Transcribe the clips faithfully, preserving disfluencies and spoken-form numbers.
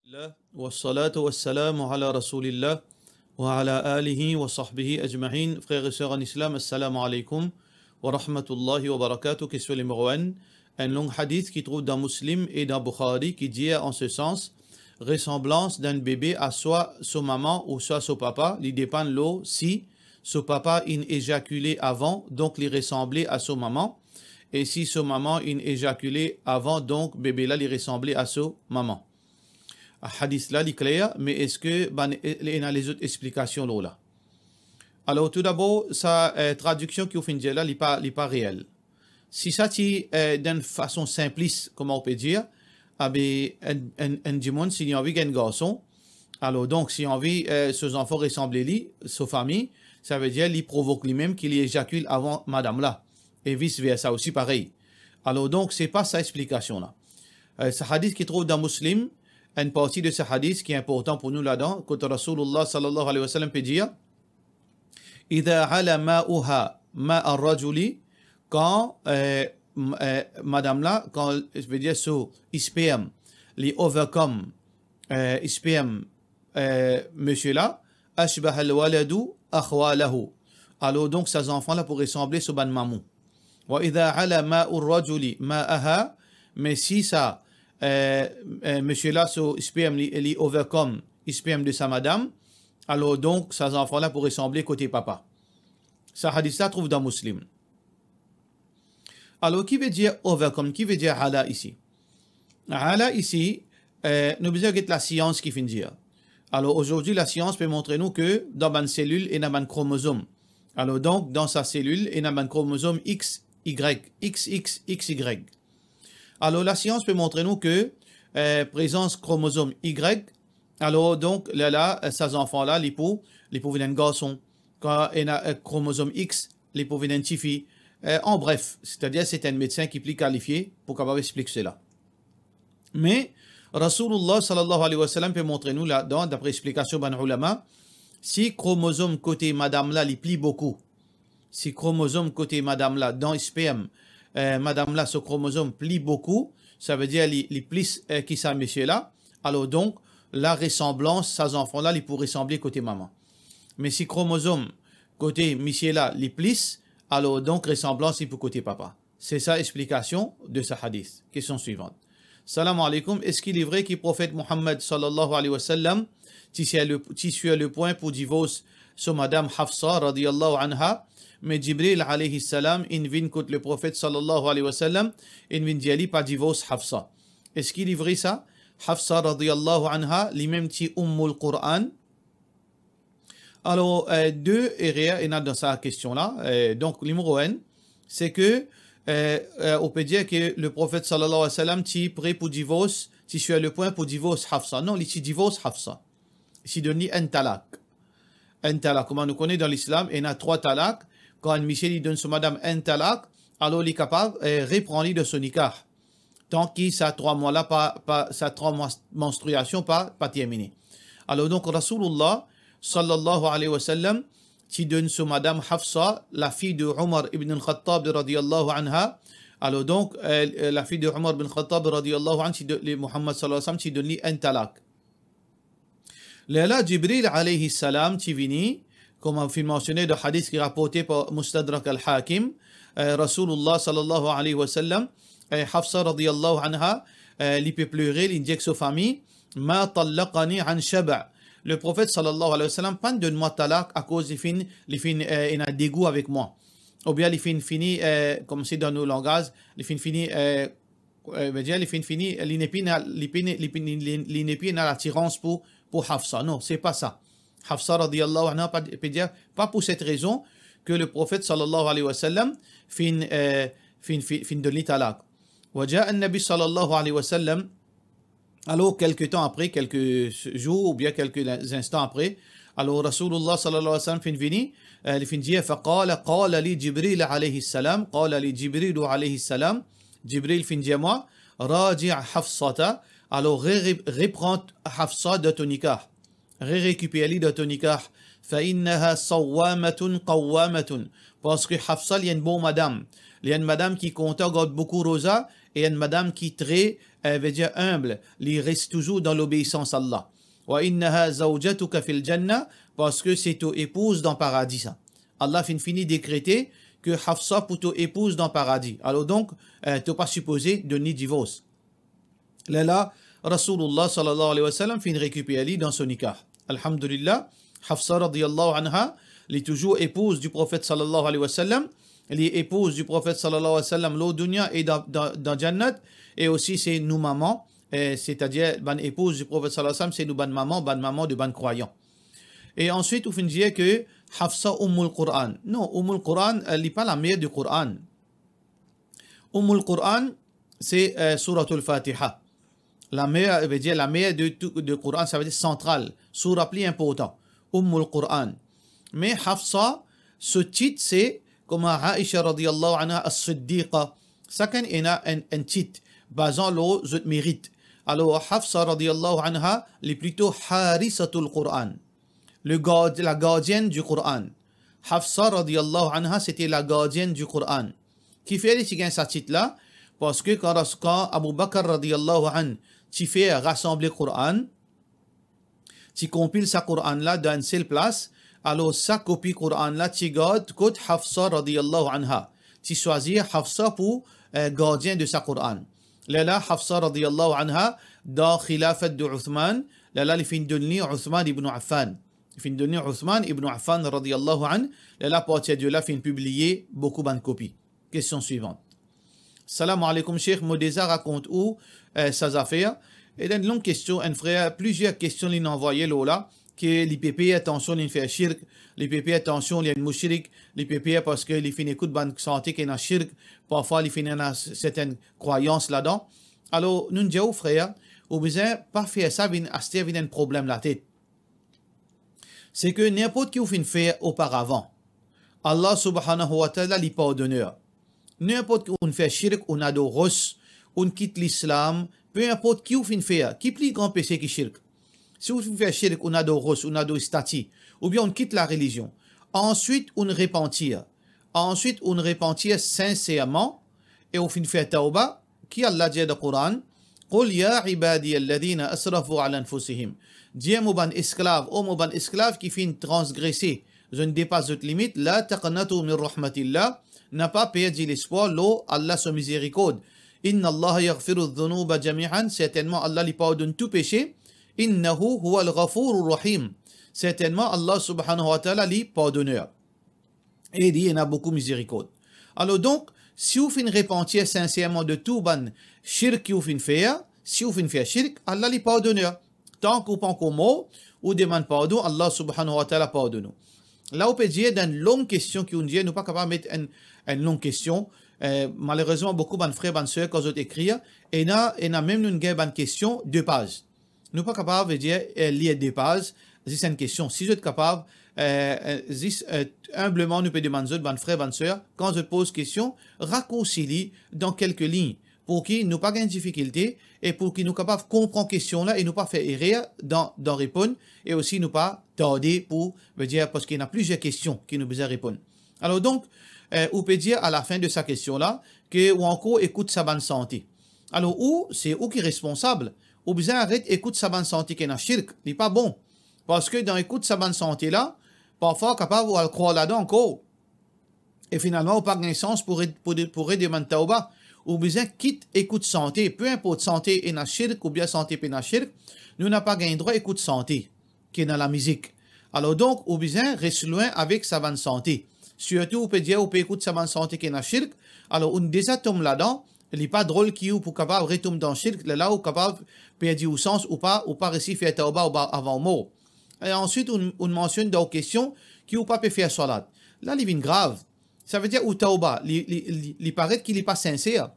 Alhamdulillah, wassalatu wassalamu ala Rasoulillah, wa ala alihi wa sahbihi ajmain. Frères et sœurs en islam, assalamu alaikum wa rahmatullahi wa barakatuh. Kestion nimero enn. Enn long hadith ki trouv dan Muslim e dan Bukhari ki dir an se sans, resanblans d'enn bebe a swa so mama ou swa so papa, li depann lor si so papa inn ezakile avan, donk li resanble a so mama, e si so mama inn ezakile avan, donk bebe la li resanble a so mama. Hadis la, li kler, me eski bann, e, ena lezot explikasion lor la? Alor, toudabor, sa, eh, tradiksion ki ou finn dir la, li pa, li pa reel. Si sa ti, eh, dan enn fason sinplis, kouma ou pe dir, abe, enn, enn, enn dimoun, si li anvi gagn garson, alor, donk, si li anvi, eh, so zanfan resanble li, so fami, savedir li provok limem ki li ezakil avan madam la, e vis versa osi parey. Alor, donk, se pa sa explikasion la. Eh, sa hadis ki trouv dan Muslim, enn parti de sa hadis ki inportan pou nou ladan, kot Rasoulillah sallallahu alayhi wa sallam pe dir, "Idha ala ma'uha ma'a rajuli", kan, eh, m-, eh, madam la, kan, vedir so sperm, li overcome, eh, sperm, eh, misie la, "ashbaha al-waladu akhwalahu". Alor, donk, sa zanfan la pou resanble so bann mama. "Wa idha ala ma'u rajuli ma'aha", me si sa, eh, eh, misie la, so sperm li, li overcome sperm de sa madam, alor, donk, sa zanfan la pou resanble kote papa. Sa hadis la trouv dan Muslim. Alor, ki vedir overcome, ki vedir ala isi? Ala isi, eh, nou bizin get lasians ki finn dir. Alor, azordi, lasians pe montre nou ke dan bann selil, ena bann kromozom. Alor, donk, dan sa selil, ena bann kromozom X, Y, X X, X Y. Alor, lasians pe montre nou ke, eh, prezans kromozom Y, alor, donk, lerla, eh, sa zanfan la, li pou, li pou vinn enn garson. Kan ena, eh, kromozom X, li pou vinn enn tifi. Eh, an bref, setadir, se enn medsin ki pli kalifie pou kapav explik sela. Me, Rasoulillah sallallahu alayhi wa sallam pe montre nou ladan, dapre explikasion bann oulama, si kromozom kote madam la, li pli boukou, si kromozom kote madam la, dan sperm, eh, madam la, so kromozom pli boukou, savedir li, li plis, eh, ki sa misie la, alor, donk, la resanblans, sa zanfan la, li pou resanble kote mama. Me si kromozom kote misie la, li plis, alor, donk, resanblans, li pou kote papa. Se sa explikasion de sa hadis. Kestion swivant. Salam aleykoum, eski li vre ki Profet Muhammad sallallahu alayhi wa sallam ti sur le, ti sur le pwin pou divors so madam Hafsa radiyallahu anha, me Jibril alayhi salam inn vinn kot le Profet sallallahu alayhi wa sallam, inn vinn dir li pa divors Hafsa? Eski li vre sa? Hafsa radiyallahu anha, limem ti Ummul Quran. Alor, eh, de erer ena dan sa kestion la. Eh, donk, nimero enn, se ke, eh, eh, ou pe dir ke le Profet sallallahu alayhi wa sallam ti pre pou divors, ti sur le pwin pou divors Hafsa. Non, li ti divors Hafsa. Li ti donn li enn talak. Enn talak, kouma nou kone dan Lislam, ena trwa talak. Kan enn misie li donn so madam enn talak, alor li kapav, eh, repran li dan so nikah. Tan ki sa trwa mwa la pa, pa, sa trwa mwa manstriasion pa, pa termine. Alor donk, Rasoulillah, sallallahu alayhi wa sallam, ti donn so madam Hafsa, la fille de Omar ibn al-Khattab, radiyallahu anha. Alor donk, eh, la fille de Omar ibn al-Khattab, radiyallahu anhu, ti do-, le Muhammad, sallallahu alayhi wa sallam, ti donn li enn talak. Lerla Jibril alayhi salam ti vini, kouma finn mansione dan hadis ki raporte par Mustadrak al-Hakim, eh, Rasoulillah sallallahu alayhi wa sallam, eh, Hafsa radiyallahu anha, eh, li pe plere, li dir ek so fami, "Ma tallaqani an shaba'." Le Profet sallallahu alayhi wa sallam pa'nn donn mwa talak akoz li finn, li finn, eh, ena degou avek mwa. Oubien li finn fini, eh, koumsi dan nou langaz, li finn fini, eh, eh, vedir, li finn fini, li nepli ena, li pe ne-, li pe ne-, li, li nepli ena latirans pou, pou Hafsa. Non, se pa sa. Hafsa radiyallahu anha pa, pe dir, pa pou set rezon ke le Profet sallallahu alayhi wa sallam finn, eh, finn, finn, finn donn li talak. Wa jaa an-Nabi sallallahu alayhi wa sallam, alor, kelke tan apre, kelke zour oubien kelke zinstan apre, alor, Rasoulillah sallallahu alayhi wa sallam finn vini, eh, li finn dir, "Fa qala, qala li Jibril alayhi salam, qala li Jibril alayhi salam", Jibril finn dir mwa, "Raji' Hafsata", alor re-, re-, repran Hafsa dan to nikah. Re-rekiper li dan to nikah. "Fa innaha sawwamatun qawwamatun." Parski Hafsa, li enn bon madam. Li enn madam ki kontan gard boukou roza e enn madam ki tre, eh, vedir inb, li res touzour dan lobeisans Allah. Wa innaha zawjatuka fil jannah, parski se to epouz dan paradi sa. Allah finn fini dekrete ki Hafsa pou to epouz dan paradi. Alor donk, eh, to pa sipoze donn li divors. Lerla, Rasoulillah sallallahu alayhi wa sallam finn rekiper li dan so nikah. Alhamdulillah, Hafsa radiyallahu anha, li touzour epouz di Profet sallallahu alayhi wa sallam, li epouz di Profet sallallahu alayhi wa sallam lor dunya e dan, dan, dan Jannat, e osi se nou mama, eh, setadir bann epouz di Profet sallallahu alayhi wa sallam, se nou bann mama, bann mama de bann krwayan. E answit, ou finn dir ki Hafsa Ummul Quran. Non, Ummul Quran, eh, li pa lamer de Quran. Ummul Quran, se, eh, Suratul Fatiha. Lamer, vedir lamer de tou, de Quran, savedir santral, soura pli inportan, Ummul Quran. Me Hafsa, so tit se, kouma Aisha radiyallahu anha As-Siddiqa, sakenn ena enn, enn tit, bazan lor zot merit. Alor, Hafsa radiyallahu anha, li plito Harisatul Quran. Le gard-, la gardienne du Coran. Hafsa radiyallahu anha, sete la gardienne du Coran. Kifer li ti gagn sa tit la? Parski kan, kan Abu Bakr radiyallahu anhu ti fer rasanble Coran, ti konpil sa Coran la dan enn sel plas, alor sa kopi Coran la ti gard kot Hafsa radiyallahu anha. Ti swazir Hafsa pou, eh, gardien de sa Coran. Lerla Hafsa radiyallahu anha, dan khilafat de Uthman, lerla li finn donn li Uthman ibn Affan. Li finn donn li Uthman ibn Affan radiyallahu anhu, lerla apartir de la finn pibliye boukou bann kopi. Kestion swivan. Salam aleykoum Sheikh, mo deza rakont ou, eh, sa zafer. E dan enn long kestion, enn frer, plizier kestion li'nn anvwaye lor la, ki li pe per, atansion, li'nn fer shirk, li pe per, atansion, li enn moushrik, li pe per parski li finn ekout bann sante ki ena shirk, parfwa li finn ena sertenn krwayans ladan. Alor, nou'nn dir ou frer, ou bizin pa fer sa vinn aster vinn enn problem latet. Se ki ninport ki ou finn fer oparavan, Allah subhanahu wa ta'ala li pardoner. Ninport ki ou'nn fer shirk, ou'nn ador ros, ou'nn kit lislam, pe inport ki ou finn fer, ki pli gran pese ki shirk? Si ou finn fer shirk, ou'nn ador ros, ou'nn ador stati, oubien ou'nn kit larelizion, answit ou'nn repantir, answit ou'nn repantir sinserman, e ou finn fer tawba, ki Allah dir dan Koran? "Qul ya ibadiya alladhina asrafu ala anfusihim." Dir mo bann esklav, o mo bann esklav ki finn transgrese, zot depas zot limit, "La taqnatu min rahmatillah", napa perdi lespwar lor Allah so mizerikord. "Inna Allaha yaghfiru dhunuba jami'an", sertennman Allah li pardonn tou pese. "Innahu huwal ghafurur rahim", sertennman Allah subhanahu wa ta'ala li pardoner. E li ena boukou mizerikord. Alor donk, si ou finn repantir sinserman de tou bann shirk ki ou finn fer, si ou finn fer shirk, Allah li pardoner. Tank ou pankor mor, ou demann pardon, Allah subhanahu wa ta'ala pardonn ou. La ou pe dir, dan enn long kestion ki ou'nn dir, nou pa kapav met enn, enn long kestion. Eh, malerezman, boukou bann frer, bann ser, kan zot ekrir, ena, ena mem nou'nn gagn bann kestion de paz. Nou pa kapav, vedir, eh, lir de paz, zis enn kestion. Si zot kapav, eh, eh, zis, eh, inbleman, nou pe demann zot, bann frer, bann ser, kan zot poz kestion, rakoursi li dan kelke lign, pou ki nou pa gagn difikilte e pou ki nou kapav konpran kestion la e nou pa fer erer dan, dan reponn, e osi nou pa tarde pou, vedir, parski ena plizier kestion ki nou bizin reponn. Alor donk, eh, ou pe dir alafin de sa kestion la, ke ou ankor ekout sa bann sante. Alor ou, se ou ki responsab, ou bizin aret ekout sa bann sante ki ena shirk, li pa bon. Parski dan ekout sa bann sante la, parfwa kapav ou al krwar ladan ankor. E finalman, ou pa gagn sans pou re-, pou de-, pou redemann tawba. Ou bizin kit ekout sante, pe inport sante ena shirk oubien sante pena shirk, nou napa gagn drwa ekout sante ki ena lamizik. Alor donk, ou bizin res lwin avek sa bann sante. Sirtou, ou pe dir, ou pe ekout sa bann sante ki ena shirk, alor ou'nn deza tom ladan, li pa drol ki ou pou kapav retom dan shirk, lerla ou kapav perdi ou sans, ou pa, ou pa resi fer tawba, ou pa, avan ou mor. E answit, ou'nn, ou'nn mansionn dan ou kestion ki ou pa pe fer swalat. La, li vinn grav. Savedir ou tawba, li, li, li, li paret ki li pa sinser.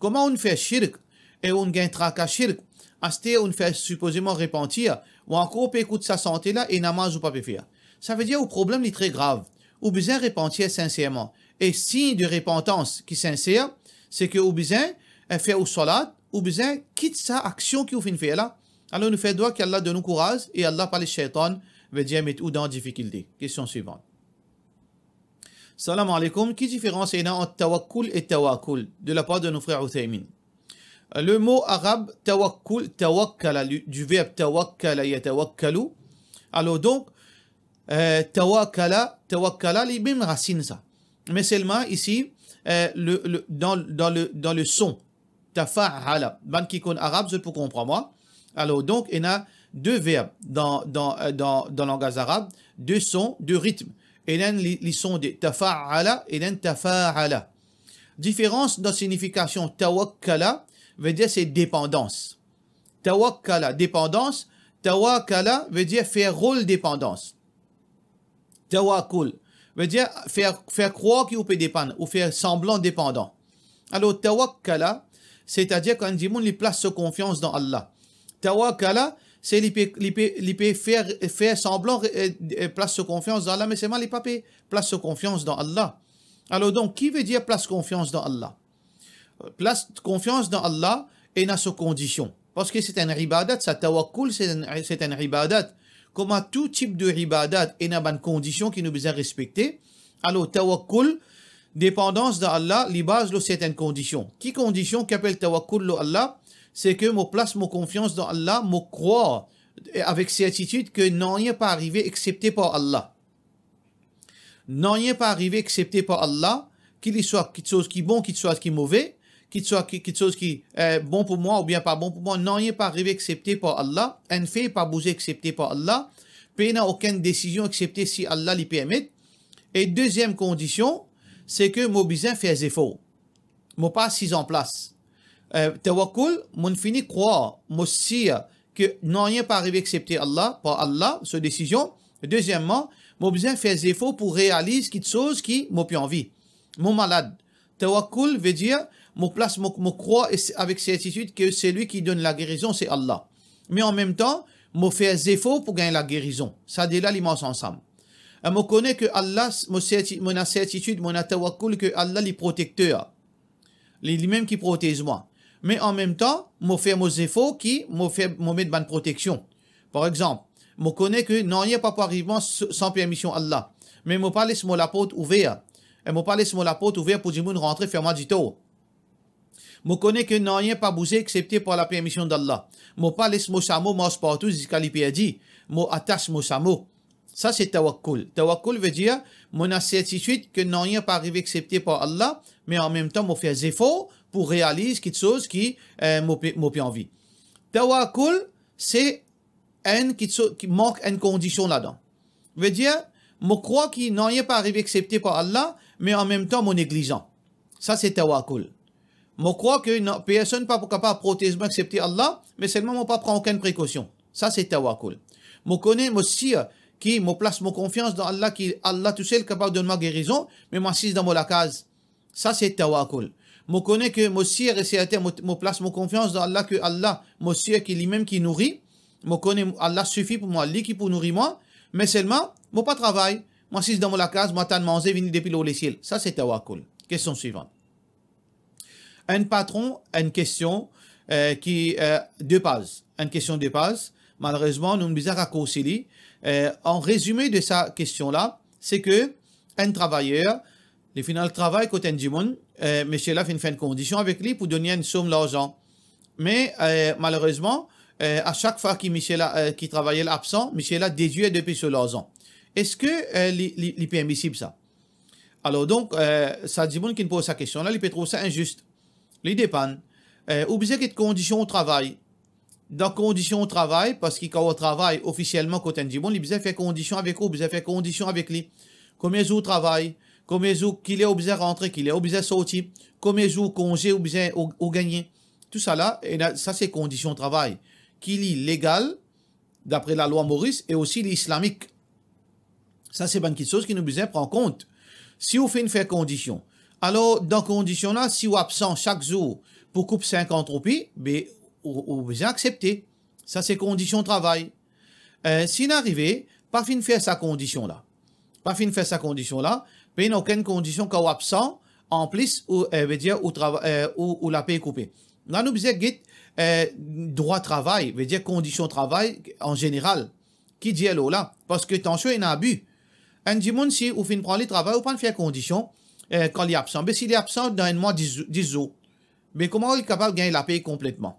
Kouma ou'nn fer shirk e ou'nn gagn traka shirk, aster ou'nn fer sipozeman repantir, ou ankor pe ekout sa sante la e namaz ou pa pe fer? Savedir ou problem li tre grav. Ou bizin repantir sinserman. E sign de repantans ki sinser, se ke ou bizin, eh, fer ou swalat, ou bizin kit sa aksion ki ou finn fer la. Alor nou fer dwa ki Allah donn ou kouraz e Allah pa les sheytan, vedir met ou dan difikilte. Kestion swivan. Salam alaikum. Ki diferans ena ant tawakkul e tawakul de lapar de nou frer Uthaymin? Le mo arab tawakkul, tawakkala, li, du verb tawakkala yatawakkalu. Alor donk, eh, tawakala, tawakkala, li mem rasinn sa. Me selman isi, eh, le, le, dan, dan le, dan le son, tafaala. Bann ki konn arab, zot pou konpran mwa. Alor donk, ena de verb dan, dan, eh, dan, dan langaz arab, de son, de ritm. Ena enn li, li sonde, tafaala, ena enn tafaala. Diferans dan signifikasion. Tawakkala vedir se depandans. Tawakkala, depandans. Tawakala vedir fer rol depandans. Tawakul vedir fer, fer krwar ki ou pe depann, ou fer sanblan depandan. Alor, tawakkala, setadir kan enn dimoun li plas so konfians dan Allah. Tawakala, se li pe, li pe, li pe fer, fer sanblan, eh, eh, plas so konfians dan Allah, me selman li pa pe plas so konfians dan Allah. Alor donk, ki vedir plas konfians dan Allah? Plas konfians dan Allah ena so kondision. Parski se enn ibadat, sa tawakkul, se enn, se enn ibadat. Kouma tou tip de ibadat, ena bann kondision ki nou bizin respekte. Alor, tawakkul, depandans dan Allah, li baz lor sertenn kondision. Ki kondision ki apel tawakkul lor Allah? Se ke mo plas mo konfians dan Allah, mo krwar, eh, avek sertitid ke nanye pa arive exsepte par Allah. Nanye pa arive exsepte par Allah, ki li swa kitsoz ki bon, ki swa ki move, ki swa ki, kitsoz ki, eh, bon pou mwa oubien pa bon pou mwa, nanye pa arive exsepte par Allah, enn fe pa bouze exsepte par Allah, pena okenn desizion exsepte si Allah li permet. E deziem kondision, se ke mo bizin fer zefor. Mo pa asiz anplas. Eh, tawakkul, mo fini krwar, mo sir ke nanye pa arive exsepte Allah, par Allah, so desizion. Dezieman, mo bizin fer zefor pou realiz kitsoz ki mo pe anvi. Mo malad. Tawakkul vedir, mo plas, mo, mo krwar e se, avek sertitid ke selwi ki donn lagerizon, se Allah. Me anmemtan, mo fer zefor pou gagn lagerizon. Sa de la, li mars ansam. E mo kone ke Allah, mo serti-, mo ena sertitid, mo ena tawakkul ke Allah, li protekter. Li, limem ki protez mwa. Me anmemtan, mo fer mo zefor ki mo fer, mo met bann proteksion. Par exanp, mo kone ke nanye pa pou ariv mwa s-, san permision Allah. Me mo pa les mo laport ouver. E mo pa les mo laport ouver pou dimoun rantre fer mwa ditor. Mo kone ke nanye pa bouze exsepte par lapermision d'Allah. Mo pa les mo samo mars partou ziska li perdi. Mo atas mo samo. Sa se tawakkul. Tawakkul vedir, mo ena sertitid ke nanye pa arive exsepte par Allah, me anmemtan mo fer zefor pou realiz kitsoz ki, eh, mo pe, mo pe anvi. Tawakkul, se enn kitsoz ki mank enn kondision ladan. Vedir, mo krwar ki nanye pa arive exsepte par Allah, me anmemtan mo neglizan. Sa se tawakkul. Mo krwar ke na-, personn pa pou kapav protez mwa exsepte Allah, me selman mo pa pran okenn prekosion. Sa se tawakkul. Mo kone, mo sir ki mo plas mo konfians dan Allah, ki Allah tousel kapav donn mwa gerizon, me mo asiz dan mo lakaz. Sa se tawakkul. Mo kone ke mo sir e serten, mo, mo plas mo konfians dan Allah, ke Allah, mo sir ki limem ki nouri. Mo kone Allah sifi pou mwa, li ki pou nouri mwa, me selman mo pa travay. Mo asiz dan mo lakaz, mo atann manze vini depi lor lesiel. Sa se tawakkul. Kestion swivan. Enn patron, enn kestion, eh, ki, eh, de paz. Enn kestion de paz. Malerezman, nou bizin rakorsi li. Eh, an rezime de sa kestion la, se ke enn travayer, li finn al travay kot enn dimoun, eh, misie la finn fer enn kondision avek li pou donn li enn som larzan. Me, eh, malerezman, eh, a sak fwa ki misie la, eh, ki travayer la absan, misie la dedwir depi so larzan. Eski, eh, li, li, li permisib sa? Alor donk, eh, sa dimoun ki poz sa kestion la, li pe trouv sa inzis. Li depann. Eh, ou bizin get kondision ou travay. Dan kondision ou travay, parski kan ou travay ofisielman kot enn dimoun, li bizin fer kondision avek ou, bizin fer kondision avek li. Konbien zour ou travay, konbien zour, ki ler ou bizin rantre, ki ler ou bizin sorti, konbien zour konze ou bizin, ou, ou gagne. Tousala, ena, sa se kondision travay ki li legal, dapre lalwa Moris e osi li islamik. Sa se bann kitsoz ki nou bizin pran kont. Si ou finn fer kondision, alor dan kondision la, si ou absan sak zour pou koup sinkant roupi, be ou, ou bizin aksepte. Sa se kondision travay. Eh, si inn arive, pa finn fer sa kondision la. Pa finn fer sa kondision la, pena okenn kondision kan ou absan, anplis, ou, eh, vedir, ou trava-, eh, ou, ou lapey koupe. La nou bizin get, eh, drwa travay, vedir kondision travay an zeneral. Ki dir lor la? Parski tansion ena abi. Enn dimoun, si ou finn pran li travay, ou pa'nn fer kondision, eh, kan li absan. Be si li absan dan enn mwa, dis, dis zour, be kouma li kapav gagn lapey konpletman?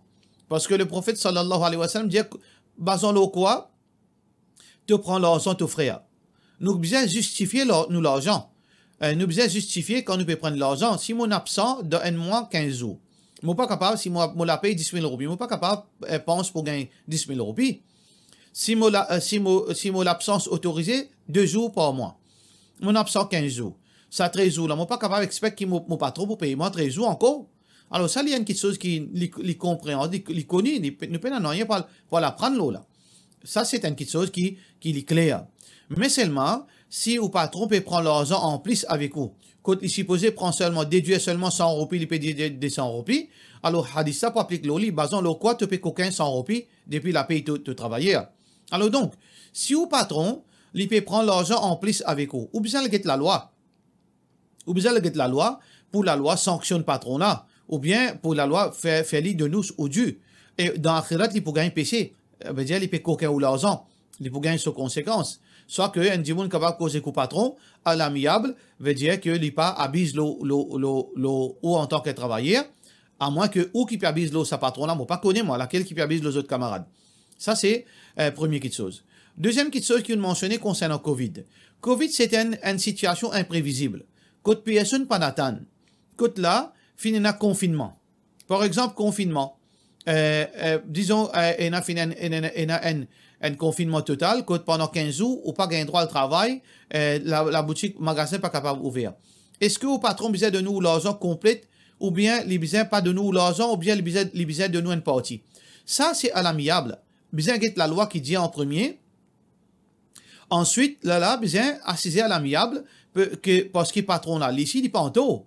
Parski Leprofet sallallahu alayhi wa sallam dir, bazon lor kwa to pran larzan to frer? Nou bizin zistifie lar-, nou larzan. Eh, nou bizin zistifie kan nou pe pran larzan. Si mo'nn absan dan enn mwa, kinz zour, mo pa kapav, si mo, mo lapey dis mil roupi, mo pa kapav, eh, pans pou gagn dis mil roupi. Si mo la, eh, si mo, si mo labsans otorize de zour par mwa, mo'nn absan kinz zour, sa trez zour la, mo pa kapav expect ki mo, mo patron pou pey mwa trez zour ankor. Alor sa, li enn kiksoz ki li, li konpreann, li, li koni, li pe-, nou pena nanye pou al, pou al aprann lor la. Sa, se enn kiksoz ki, ki li kler. Me selman, si ou patron pe pran larzan anplis avek ou, kot li sipoze pran selman, dedwir selman san roupi, li pe dir de, de san roupi, alor hadis la pou aplik lor li, bazon lor kwa to pe kokin san roupi depi lapey to, to travayer? Alor donk, si ou patron, li pe pran larzan anplis avek ou, ou bizin al get lalwa. Ou bizin al get lalwa, pou lalwa sanksionn patron la, oubien pou lalwa fer, fer li donn ou sa ou di. E dan axirat, li pou gagn pese. Vedir, li pe kokin ou larzan, li pou gagn so konsekans. Swa ke enn dimoun kapav koz ek ou patron, a lamiab, vedir ke li pa abiz lor, lor, lor, lor ou antan ki travayer, amwin ke ou ki pe abiz lor sa patron la, mo pa kone mwa, lakel ki pe abiz lor zot kamarad. Sa se, eh, premie kiksoz. Deziem kiksoz ki ou'nn mansione konsernan Covid. Covid, se enn, enn sitiasion inprevizib, kot personn pa'nn atann. Kot la, finn ena konfinnman. Par exanp, konfinnman, eh, eh, dizon, eh, ena finn enn, ena, ena enn, enn konfinnman total, kot pandan kinz zour, ou pa gagn drwa al travay, eh, la, laboutik, magazin pa kapav ouver. Eski ou patron bizin donn ou larzan konplet, oubien li bizin pa donn ou larzan, oubien li bizin, li bizin donn ou enn parti? Sa, se a lamiab. Bizin get lalwa ki dir an premie. Answit, la, la, bizin asize a lamiab, pe-, ke, parski patron la, li si, li pa antor.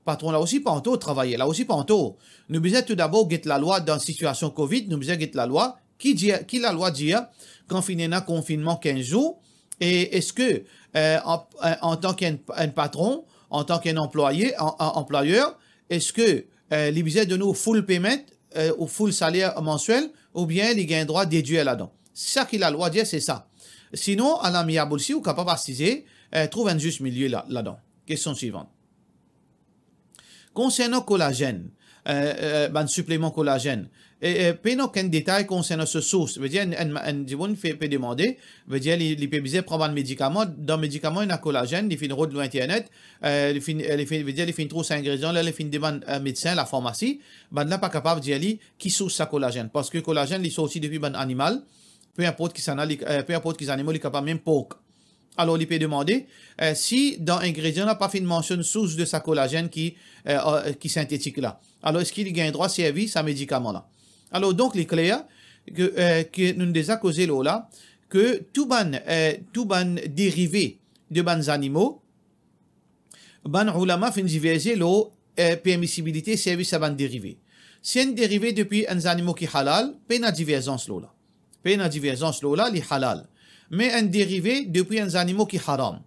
Patron la osi pa antor, travayer la osi pa antor. Nou bizin toudabor get lalwa dan sitiasion Covid, nou bizin get lalwa. Ki dir, ki lalwa dir kan finn ena konfinnman kinz zour, e eski, eh, an, eh, antan ki enn, enn patron, antan ki enn anplwaye, an, an, anplwayer, eski, eh, li bizin donn ou full payment, eh, ou full saler mansiel, oubien li gagn drwa dedwir ladan? Sa ki lalwa dir, se sa. Sinon, a lamiab osi, ou kapav asize, eh, trouv enn zis milie la, ladan. Kestion swivan. Konsernan kolazenn, eh, eh, bann sipleman kolazenn, e, e, pena okenn detay konsernan so sours. Vedir, enn, enn, enn dimoun pe, pe demande, vedir, li, li pe bizin pran bann medikaman. Dan medikaman, ena kolazenn, li finn rod lor internet, eh, li finn, eh, li finn, vedir, li finn trouv sa ingredian la, li finn demann, eh, medsin, lafarmasi, bannla pa kapav dir li ki sours sa kolazenn, parski kolazenn, li sorti depi bann animal, pe inport kisannla, li, eh, pe inport ki zanimo, li kapav mem pork. Alor, li pe demande, eh, si dan ingredian la pa finn mansionn sours de sa kolazenn ki, eh, eh, ki sintetik la, alor eski li gagn drwa servi sa medikaman la? Alor, donk, li kler ke, eh, ke nou deza koze lor la, ke tou bann, eh, tou bann derive de bann zanimo, bann oulama finn diverze lor, eh, permisibilite servi sa bann derive. Si enn derive depi enn zanimo ki halal, pena diverzans lor la. Pena diverzans lor la, li halal. Me enn derive depi enn zanimo ki haram,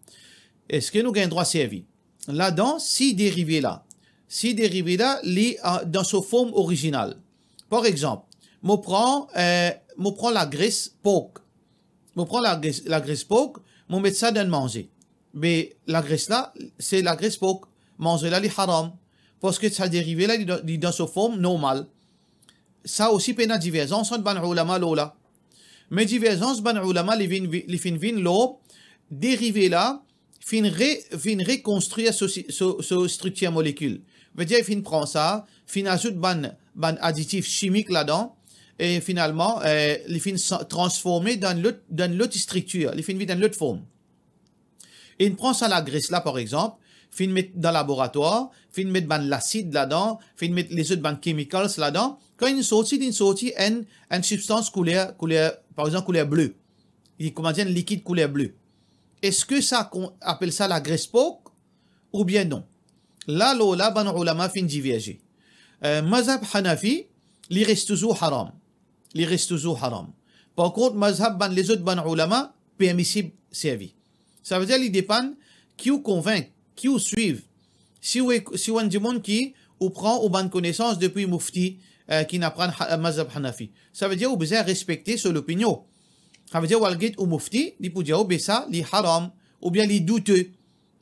eski nou gagn drwa servi ladan? Si derive la, si derive la, li, ah, dan so form orizinal. Par exanp, mo pran, eh, mo pran lagres pork. Mo pran lagres, lagres pork, mo met sa dan manze. Be lagres la, se lagres pork. Manze la, li haram, parski sa derive la, li dan, li dan so form normal. Sa osi pena diverzans ant bann oulama lor la. Me diverzans bann oulama, li vinn vi-, li finn vinn lor derive la finn re-, finn rekonstrir so si-, so, so striktir molekil. Vedir, li finn pran sa, finn azout bann, bann aditif simik ladan, e finalman, eh, li finn sa-, transforme dan lot, dan lot striktir, li finn vinn dan lot form. E inn pran sa lagres la, par exanp, finn met dan laboratwar, finn met bann lasid ladan, finn met lezot bann chemicals ladan. Kan inn sorti, inn sorti enn, enn sibstans kouler, kouler, par exanp, kouler ble. Li, kouma dir, enn likid kouler ble. Eski sa kon-, apel sa lagres pork oubien non? La, lor la, bann oulama finn diverze. Eh, mazhab Hanafi, li res touzour haram. Li res touzour haram. Par kont, mazhab bann lezot bann oulama, permisib servi. Savedir, li depann ki ou konvink, ki ou swiv. Si ou ek-, si ou enn dimoun ki ou pran ou bann konesans depi mufti, eh, ki inn aprann ha-, mazhab Hanafi, savedir ou bizin respekte so lopinion. Savedir, ou al get ou mufti, li pou dir ou, be sa, li haram, oubien li doute.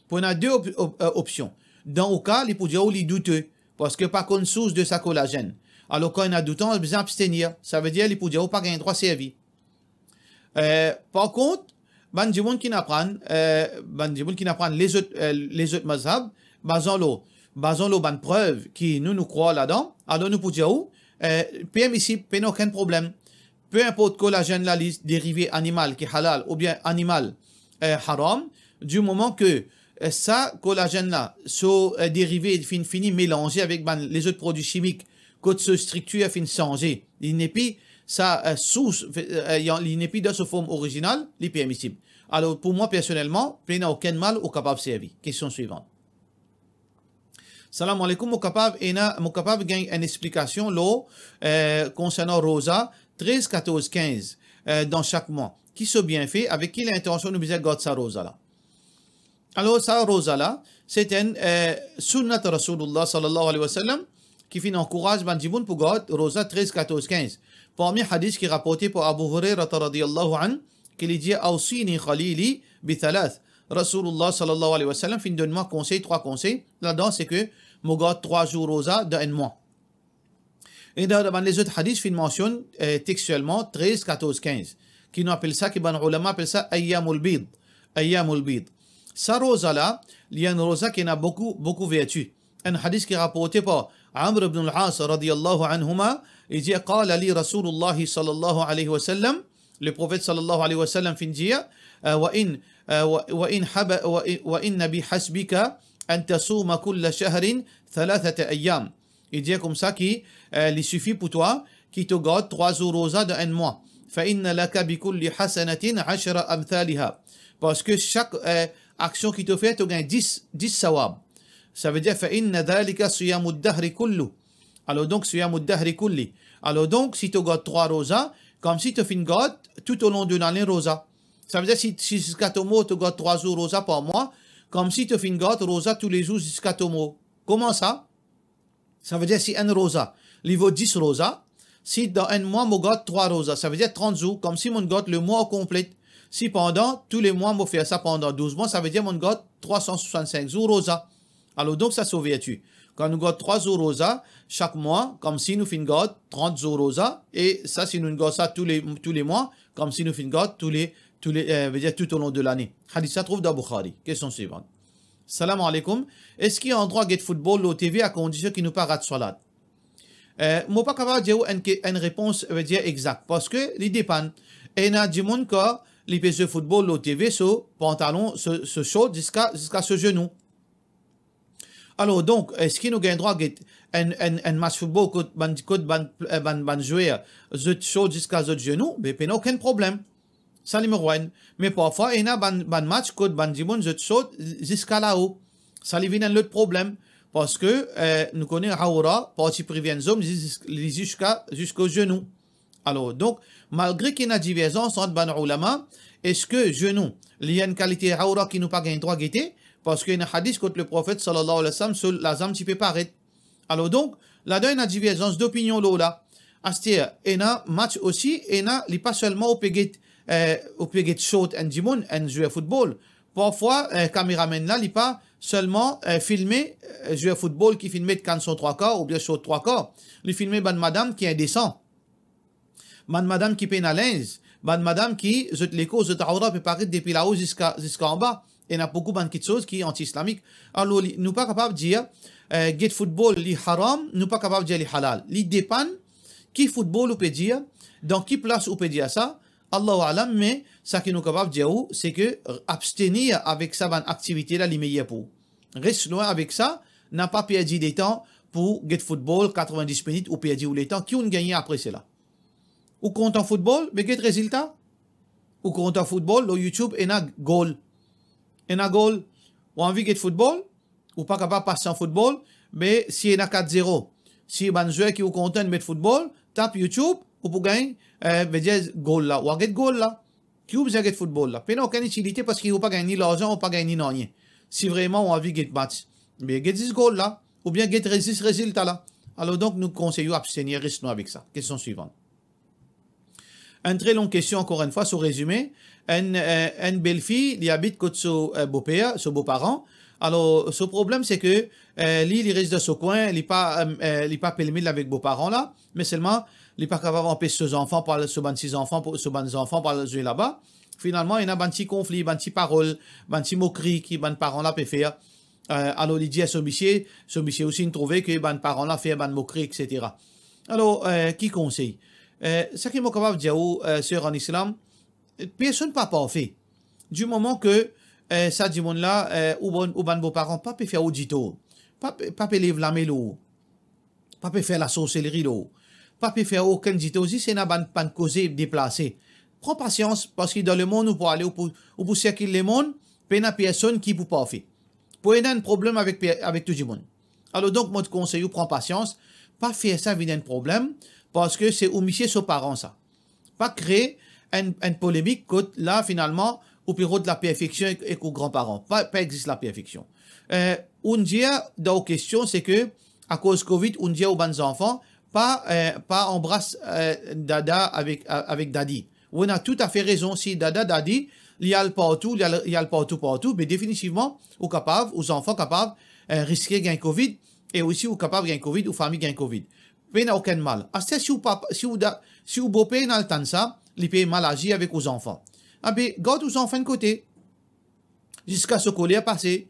Pou ena de op-, op-, eh, opsion. Dan ou ka, li pou dir ou li doute, parski pa konn sours de sa kolazenn. Alor, kan ena doutans, bizin abstenir. Savedir, li pou dir ou pa gagn drwa servi. Eh, par kont, bann dimoun ki aprann, eh, bann dimoun ki aprann lezot, eh, lezot mazhab, bazan lor, bazan lor bann prev ki nou, nou krwar ladan, alor nou pou dir ou, eh, permisib, pena okenn problem. Pe inport kolazenn la, li derive animal ki halal oubien animal, eh, haram, di moman ke, eh, sa kolazenn la, so, eh, derive finn fini melanze avek bann lezot prodwi simik, kot so striktir finn sanze, li nepi sa, eh, sours, eh, li nepi dan so form orizinal, li permisib. Alor, pou mwa personelman, pena okenn mal ou kapav servi. Kestion swivan. Salam aleykoum, mo kapav ena, mo kapav gagn enn explikasion lor, eh, konsernan roza trez, katorz, kinz, eh, dan sak mwa. Ki so bienfe, avek ki lintansion nou bizin gard sa roza la? Alor, sa roza la, se enn, eh, sunnat Rasoulillah sallallahu alayhi wa sallam, ki finn ankouraz bann dimoun pou gard roza trez, katorz, kinz. Parmi hadis ki raporte par Abu Hurairah radiyallahu anhu, ki li dir, "Awsini khalili bi thalath." Rasoulillah sallallahu alayhi wa sallam finn donn mwa konsey, trwa konsey. Ladan, se ke mo gard trwa zour roza dan enn mwa. E dan, dan bann lezot hadis finn mansionn, eh, textuelman, trez, katorz, kinz, ki nou apel sa, ki bann oulama apel sa ayyamul bid. Ayyamul bid. Sa roza la, li enn roza ki ena boukou, boukou verti. Enn hadis ki raporte par Amr ibn al-As radiyallahu anhuma, li dir, "Qala li Rasoulillah sallallahu alayhi wa sallam," le Profet sallallahu alayhi wa sallam finn dir, eh, "Wa in, eh, wa, wa in haba-, wa in, wa inna bi hasbika an tasuma kulla shahrin thalathata ayyam." Li dir koumsa ki, eh, li sifi pou twa ki to gard trwa zour roza dan enn mwa. "Fa inna laka bi kulli hasanatin ashra amthaliha." Parski sak, eh, aksion ki to fer, to gagn dis, dis sawab. Savedir, "Fa inna dhalika siyamud dahri kullu." Alor donk, siyamud dahri kulli. Alor donk, si to gard trwa roza, koumsi to finn gard toutolon de lane roza. Savedir, si, si ziska to mor, to gard trwa zour roza par mwa, koumsi to finn gard roza toulezour ziska to mor. Kouma sa? Savedir, si enn roza, li vo dis roza, si dan enn mwa mo gard trwa roza, savedir trant zour, koumsi mo'nn gard lemwa okonplet. Si pandan tou lemwa mo fer sa pandan douz mwa, savedir mo'nn gard trwa san swasann-sink zour roza. Alor donk, sa so verti. Kan nou gard trwa zour roza sak mwa, koumsi nou finn gard trant zour roza, e sa, si nou gard sa tou le, tou lemwa, koumsi nou finn gard tou le, tou le, eh, vedir toutolon de lane. Hadis la trouv dan Bukhari. Kestion swivan. Salam aleykoum. Eski ena drwa get foutbol lor T V akondision ki nou pa rat swalat? Eh, mo pa kapav dir ou enn ke-, enn repons, vedir, egzak, parski li depann. Ena dimoun kan li pe zwe foutbol lor T V, so pantalon, so, so short ziska, ziska so zenou. Alor donk, eski nou gagn drwa get enn, enn, enn match foutbol kot bann, kot bann, eh, bann, bann zwer zot short ziska zot zenou? Be pena okenn problem. Sa nimero enn. Me parfwa ena bann, bann match kot bann dimoun zot short ziska lao. Sa li vinn enn lot problem, parski, eh, nou kone aoura, parti prive enn zom, li zis-, li ziska, ziska zenou. Alor donk, malgre ki ena diverzans ant bann oulama, eski zenou li enn kalite aoura ki nou pa gagn drwa gete? Parski ena hadis kot le Profet sallallahu alayhi wa sallam, so lazam ti pe paret. Alor donk, ladan ena diverzans dopinion lor la. Aster, ena match osi, ena, li pa selman ou pe get, eh, ou pe get short enn dimoun, enn zwer foutbol. Parfwa, eh, kameramenn la, li pa selman, eh, filme, eh, zwer foutbol ki finn met kanson trwa kar oubien short trwa kar. Li filme bann madam ki indesan. Bann madam ki pena linz, bann madam ki zot lekor, zot aoura pe paret depi lao ziska, ziska anba. Ena boukou bann kiksoz ki anti-islamik. Alor, li, nou pa kapav dir, eh, get foutbol, li haram, nou pa kapav dir li halal. Li depann ki foutbol ou pe dir, dan ki plas ou pe dir sa, Allahu alam, me sa ki nou kapav dir ou, se ke abstenir avek sa bann aktivite la, li meyer pou ou. Res lwin avek sa, napa perdi letan pou get foutbol, katrevin-dis minit, ou perdi ou letan, ki ou'nn gagne apre sela? Ou kontan foutbol, be get rezilta. Ou kontan foutbol, lor YouTube, ena gol. Ena gol. Ou anvi get foutbol, ou pa kapav pas san foutbol, be si ena kat zero, si bann zwer ki ou kontan met foutbol, tap YouTube, ou pou gagn, eh, vedir gol la. Ou a get gol la. Ki ou bizin get foutbol la? Pena okenn itilite parski ou pa gagn ni larzan, ou pa gagn ni nanye. Si vreman ou anvi get match, be get zis gol la, oubien get re-, zis rezilta la. Alor donk, nou konsey ou abstenir, res nou avek sa. Kestion swivan. Enn tre long kestion, ankor enn fwa, so rezime. Enn, eh, enn belfi, li abit kot so, eh, boper, so boparan. Alor, so problem, se ke, eh, li, li res dan so kwin, li pa, eh, eh, li pa pe limit avek boparan la, me selman, li pa kapav anpes so zanfan pou al, so bann ti zanfan, pou, so bann zanfan pou al zwe laba. Finalman, ena bann ti konfli, bann ti parol, bann ti mokri ki bann paran la pe fer. Eh, alor, li dir so misie, so misie osi inn trouve ke bann paran la fer bann mokri, et cetera. Alor, eh, ki konsey? Eh, seki mo kapav dir ou, eh, ser an Islam, personn pa parfe. Di moman ke, eh, sa dimoun la, eh, ou bann, ou bann boparan pa pe fer ou ditor, pa pe, pa pe lev lame lor ou, pa pe fer lasorselri lor ou, pa pe fer okenn ditor, zis ena bann, bann koze deplase. Pran pasians, parski dan lemond ou pou ale, ou pou, ou pou sirkil lemond, pena personn ki pou parfe. Pou ena enn problem avek pe-, avek tou dimoun. Alor donk, mo konsey ou pran pasians, pa fer sa vinn enn problem, parski se ou misie so paran sa. Pa kre enn, enn polemik kot la, finalman, ou pe rod laperfeksion ek, ek ou granparan. Pa, pa exist laperfeksion. Eh, ou'nn dir dan ou kestion, se ke akoz covid, ou'nn dir ou bann zanfan, pa, eh, pa anbras, eh, dada avek, a-, avek dadi. Ou ena toutafe rezon, si dada, dadi, li al partou, li al, li al partou, partou, be definitivman, ou kapav, ou zanfan kapav, eh, riske gagn covid, e osi ou kapav gagn covid, ou fami gagn covid. Pena okenn mal. Aster si ou papa, si ou da-, si ou boper inn al tann sa, li pe mal azir avek ou zanfan. Abe, gard ou zanfan enn kote, ziska so koler pase,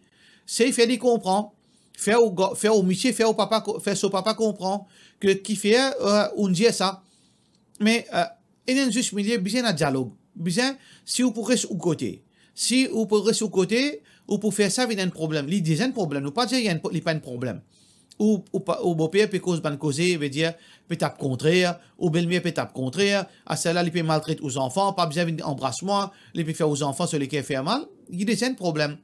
sey fer li konpran, fer ou ga-, fer ou misie, fer ou papa ko-, fer so papa konpran ke kifer, eh, ou'nn dir sa. Me, eh, ena enn zis milie, bizin ena dialog. Bizin, si ou pou res ou kote. Si ou pou res ou kote, ou pou fer sa vinn enn problem. Li deza enn problem, nou pa dir li enn, li pa enn problem. Ou, ou pa, ou boper pe koz bann koze, vedir, pe tap kontrer, ou belmer pe tap kontrer, aster la li pe maltret ou zanfan, pa bizin vinn anbras mwa, li pe fer ou zanfan so leker fer mal, li deza enn problem.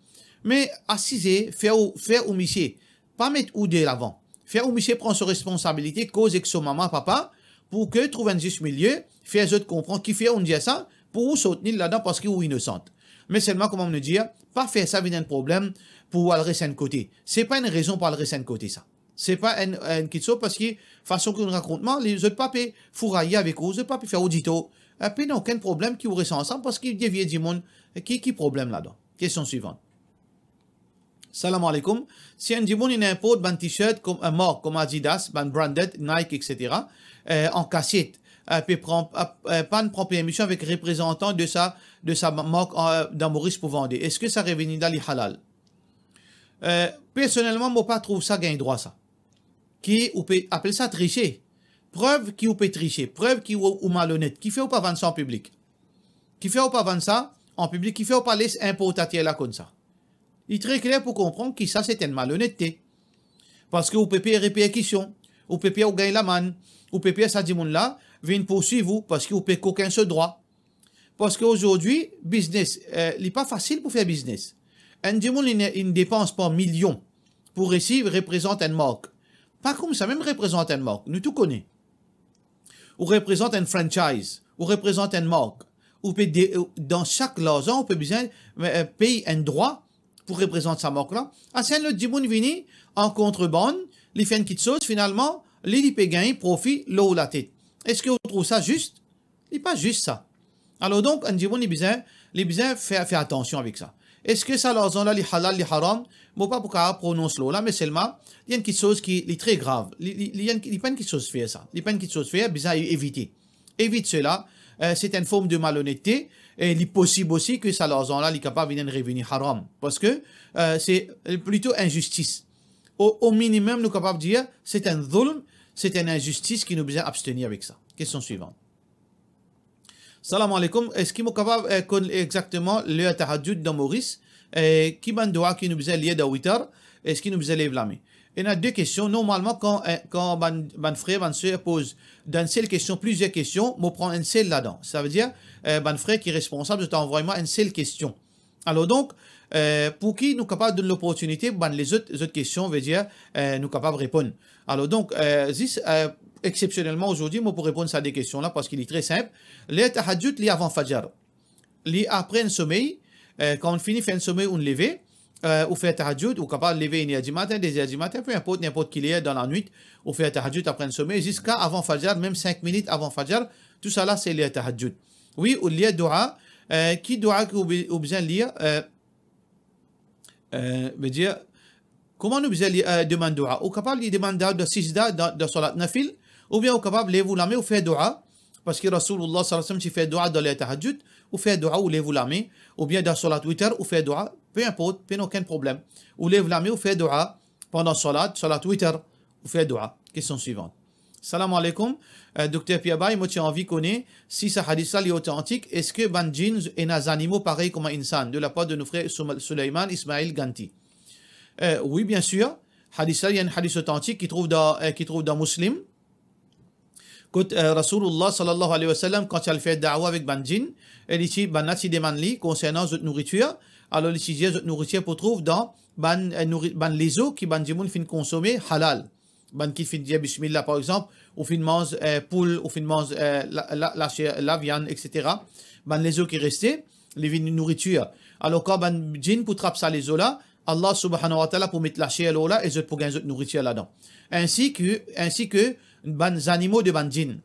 Me asize, fer ou, fer ou misie, pa met ou delavan. Fer ou misie pran so responsabilite, koz ek so mama, papa, pou ke trouv enn zis milie, fer zot konpran kifer ou'nn dir sa, pou ou sort nil ladan parski ou inosan. Me selman, kouma mo dir, pa fer sa vinn enn problem pou ou al res enn kote. Se pa enn rezon pou al res enn kote sa. Se pa enn, enn kitsoz, parski fason ki ou'nn rakont mwa, li, zot pa pe fouraye avek ou, zot pa pe fer ou ditor. Eh, pena okenn problem ki ou res ansam, parski de vie dimoun, ki, ki problem ladan? Kestion swivan. Salam alaikum. Si enn dimoun inn inport bann t-shirt kom, eh, mark kom Adidas, bann branded, Nike, et cetera, eh, an kasiet, eh, pe pran, eh, eh, pa'nn pran permision avek reprezantan de sa, de sa mark, eh, dan Moris pou vande, eski sa reveni dan li halal? Eh, personelman, mo pa trouv sa gagn drwa sa. Ki ou pe apel sa trise. Prev ki ou pe trise, prev ki ou, ou malonet, kifer ou pa vann sa an piblik? Kifer ou pa vann sa an piblik? Kifer ou pa les inportater la konn sa? Li tre kler pou konpran ki sa se enn malonette. Parski ou pe per reperkision, ou pe per ou gagn lamann, ou pe per sa dimoun la vinn pourswiv ou parski ou pe kokin so drwa. Parski azordi, biznes, eh, li pa fasil pou fer biznes. Enn dimoun, li, li depans par milion pou resi reprezant enn mark. Pa koumsa mem reprezant enn mark, nou tou kone. Ou reprezant enn franchise, ou reprezant enn mark, ou pe de-, dan sak larzan, ou pe bizin, eh, pey enn drwa pou reprezant sa mark la. Aster enn lot dimoun vini an kontrebann, li fer enn kitsoz, finalman, li, li pe gagn profi lor ou latet. Eski ou trouv sa zis? Li pa zis sa. Alor donk, enn dimoun, li bizin, li bizin fer, fer atansion avek sa. Eski sa larzan la, li halal, li haram? Mo pa pou kapav pronons lor la, me selman, li enn kitsoz ki, li tre grav. Li, li, li enn, li pa enn kitsoz fer sa. Li pa enn kitsoz fer, bizin evite. Evit sela, eh, se enn form de malonette, e li posib osi ki sa larzan la, li kapav vinn enn revini haram. Parski, eh, se plito inzistis. O, o minimem, nou kapav dir, se enn zulm, se enn inzistis ki nou bizin abstenir avek sa. Kestion swivan. Salam alaikum. Eski mo kapav, eh, konn exakteman ler tahajjud dan Moris? Eh, ki bann dwa ki nou bizin lir dan witar? Eski nou bizin lev lame? Ena de kestion. Normalman, kan, eh, kan bann, bann frer, bann ser poz dan enn sel kestion, plizier kestion, mo pran enn sel ladan. Savedir, eh, bann frer ki responsab, zot anvway mwa enn sel kestion. Alor donk, eh, pou ki nou kapav donn loportinite bann lezot, zot kestion, vedir, eh, nou kapav reponn. Alor donk, eh, zis, eh, exepsionelman azordi, mo pou reponn sa de kestion la, parski li tre sinp. Ler tahajjud, li avan fajar. Li apre enn somey, eh, kan ou fini fer enn somey, ou leve, eh, ou fer tahajjud, ou kapav leve enn er dimatin, de zer dimatin, pe inport, ninport ki ler dan lanwit, ou fer tahajjud apre enn somey, ziska avan fajar, mem sink minit avan fajar, Tousala se ler tahajjud. Wi, ou ler doua, eh, ki doua ki ou be-, ou bizin lir, eh, eh, vedir, kouma nou bizin lir, eh, demann doua? Ou kapav lir demann doua dan sijda, dan, dan salat nafil, oubien ou kapav lev ou lame ou fer doua, parski Rasoulullah sallallahu alayhi wa sallam ti fer doua dan ler tahajjud, ou fer doua, ou lev ou lame, oubien dan salat witr, ou fer doua, pe inport, pena okenn problem. Ou lev lame, ou fer doua, pandan salat, salat witr, ou fer doua. Kestion swivan. Salam aleykoum. Eh, Dokter Piabay, mo ti anvi kone si sa hadis la li otantik, eski bann djinn ena zanimo parey kouma insan, de lapar de nou frer Soum-, Sulaiman Ismail Ganti. Eh, wi, biensir. Hadis la, li enn hadis otantik ki trouv dan, eh, ki trouv dan Muslim. Kot, eh, Rasoulullah sallallahu alayhi wa sallam, kan ti al fer dawa avek bann djinn, e li ti, bann la ti demann li konsernan zot nouritir, alor li ti dir zot nouritir pou trouv dan bann, eh, nouri-, bann lezo ki bann dimoun finn konsome halal. Bann ki finn dir bismillah, par exanp, ou finn manz, eh, poul, ou finn manz, eh, la, la, laser, laviann, et cetera. Bann lezo ki reste, li vinn nouritir. Alor, kan bann djinn pou trap sa lezo la, Allah subhanahu wa ta'ala pou met laser lor la e zot pou gagn zot nouritir ladan. Ainsi que, ainsi que bann zanimo de bann djinn.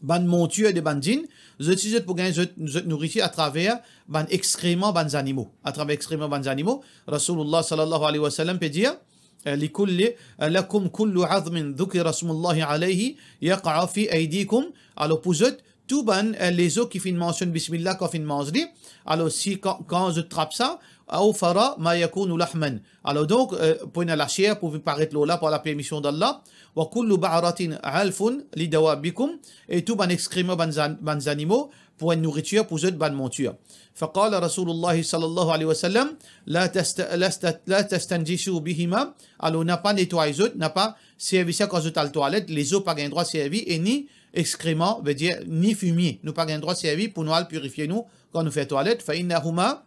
Bann montir de bann djinn, zot si zot pou gagn zot, zot nouritir atraver bann exkreman bann zanimo. Atraver exkreman bann zanimo, Rasoulullah sallallahu alayhi wa sallam pe dir, eh, "Likulli, eh, lakum kullu azmin dhukira smullahi alayhi yaqa fi aydikum." Alor pou zot, tou bann, eh, lezo ki finn mansionn bismillah kan finn manz li, alor si kan, kan zot trap sa, awfara ma yakunu lahman. Alor donk, eh, pou ena laser pou vinn paret lor la par lapermision d'Allah. Wa kullu ba'ratin alfun li dawabikum, e tou bann exkreman bann zan-, bann zanimo pou enn nouritir pou zot bann montir. Faqala Rasoulullah sallallahu alayhi wa sallam, "La tasta-, la sta-, la tastanjisu bihima." Alor, napa netway zot, napa servi sa kan zot al twalet, lezo pa gagn drwa servi, e ni exkreman, vedir ni fimie, nou pa gagn drwa servi pou nou al pirifie nou kan nou fer twalet. Fa innahuma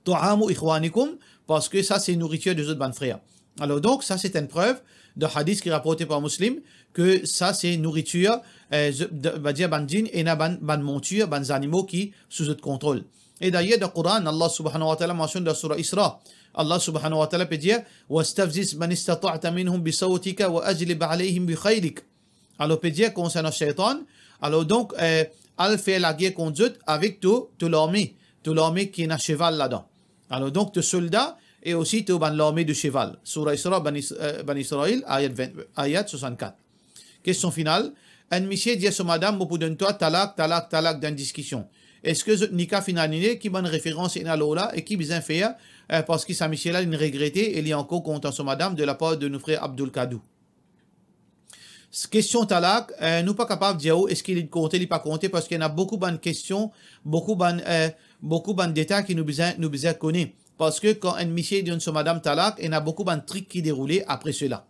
ta'amu ikhwanikum, parski sa se nouritir de zot bann frer. Alor donk, sa se enn prev dan hadis ki raporte par Muslim, ke sa se nouritir, eh, z-, de, vedir bann djinn ena bann, bann montir, bann zanimo ki sou zot kontrol. E dayer dan Koran, Allah subhanahu wa ta'ala mansionn dan soura Isra, Allah subhanahu wa ta'ala pe dir, "Wastafziz man istata'ta minhum bisawtika wa ajlib alayhim bikhaylik." Alor pe dir konsernan Shaytan, alor donk, eh, al fer lager kont zot avek to, to larme, to larme ki ena seval ladan. Alor donk to solda e osi to bann larme de seval. Soura Isra, Bani Is-, eh, Bani Israil, ayat ven, ayat swasannkat. Kestion final, enn misie dir so madam, "Mo pou donn twa talak, talak, talak," dan diskision. Eski zot nika finn anile? Ki bann referans ena lor la e ki bizin fer, eh, parski sa misie la, linn regrete e li ankor kontan so madam, de lapar de nou frer Abdul Kadou. Kestion talak, eh, nou pa kapav dir ou eski li konte, li pa konte, parski ena boukou bann kestion, boukou bann, eh, boukou bann detay ki nou bizin, nou bizin kone. Parski kan enn misie li donn so madam talak, ena boukou bann trik ki deroule apre sela.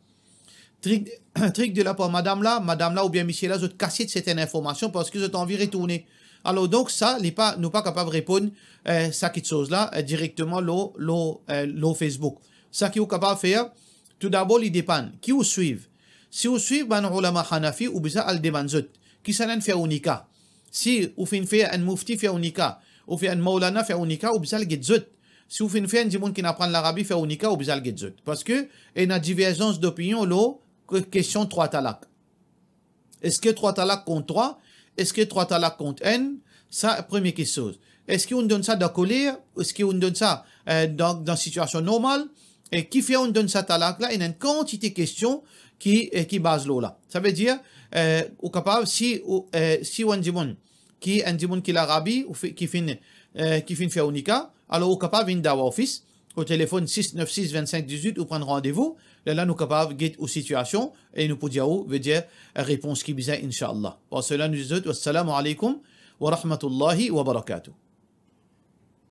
Trik, trik de lapar madam la, madam la oubien misie la, zot kasiet sertenn informasion parski zot anvi retourne. Alor donk sa, li pa, nou pa kapav reponn, eh, sa kiksoz la, eh, direkteman lor, lor, eh, lor Facebook. Sa ki ou kapav fer, toudabor li depann ki ou swiv. Si ou swiv bann oulama Hanafi, ou bizin al demann zot, kisannla inn fer ou nika. Si ou finn fer enn mufti fer ou nika, ou finn fer enn maulana fer ou nika, ou bizin al get zot. Si ou finn fer enn dimoun ki aprann Larabi fer ou nika, ou bizin al get zot. Parski ena diverzans dopinion lor ke-, kestion trwa talak. Eski trwa talak kont trwa? Eski trwa talak kont enn? Sa premie kiksoz. Eski ou donn sa dan koler? Eski ou donn sa, eh, dan, dan sitiasion normal? E kifer ou donn sa talak la? Ena enn kantite kestion ki, eh, ki baz lor la. Savedir, eh, ou kapav, si ou, eh, si ou enn dimoun ki, enn dimoun ki Larabi, ou fi-, ki finn, eh, ki finn fer ou nika, alor ou kapav vinn dan our office, ou telefonn sis nef sis vennsenk dizwit, ou pran randevou, lerla nou kapav get ou sitiasion e nou pou dir ou, vedir, repons ki bizin, inshallah. Par sela, nou dir zot, wassalamu alaykum wa rahmatullahi wa barakatuh.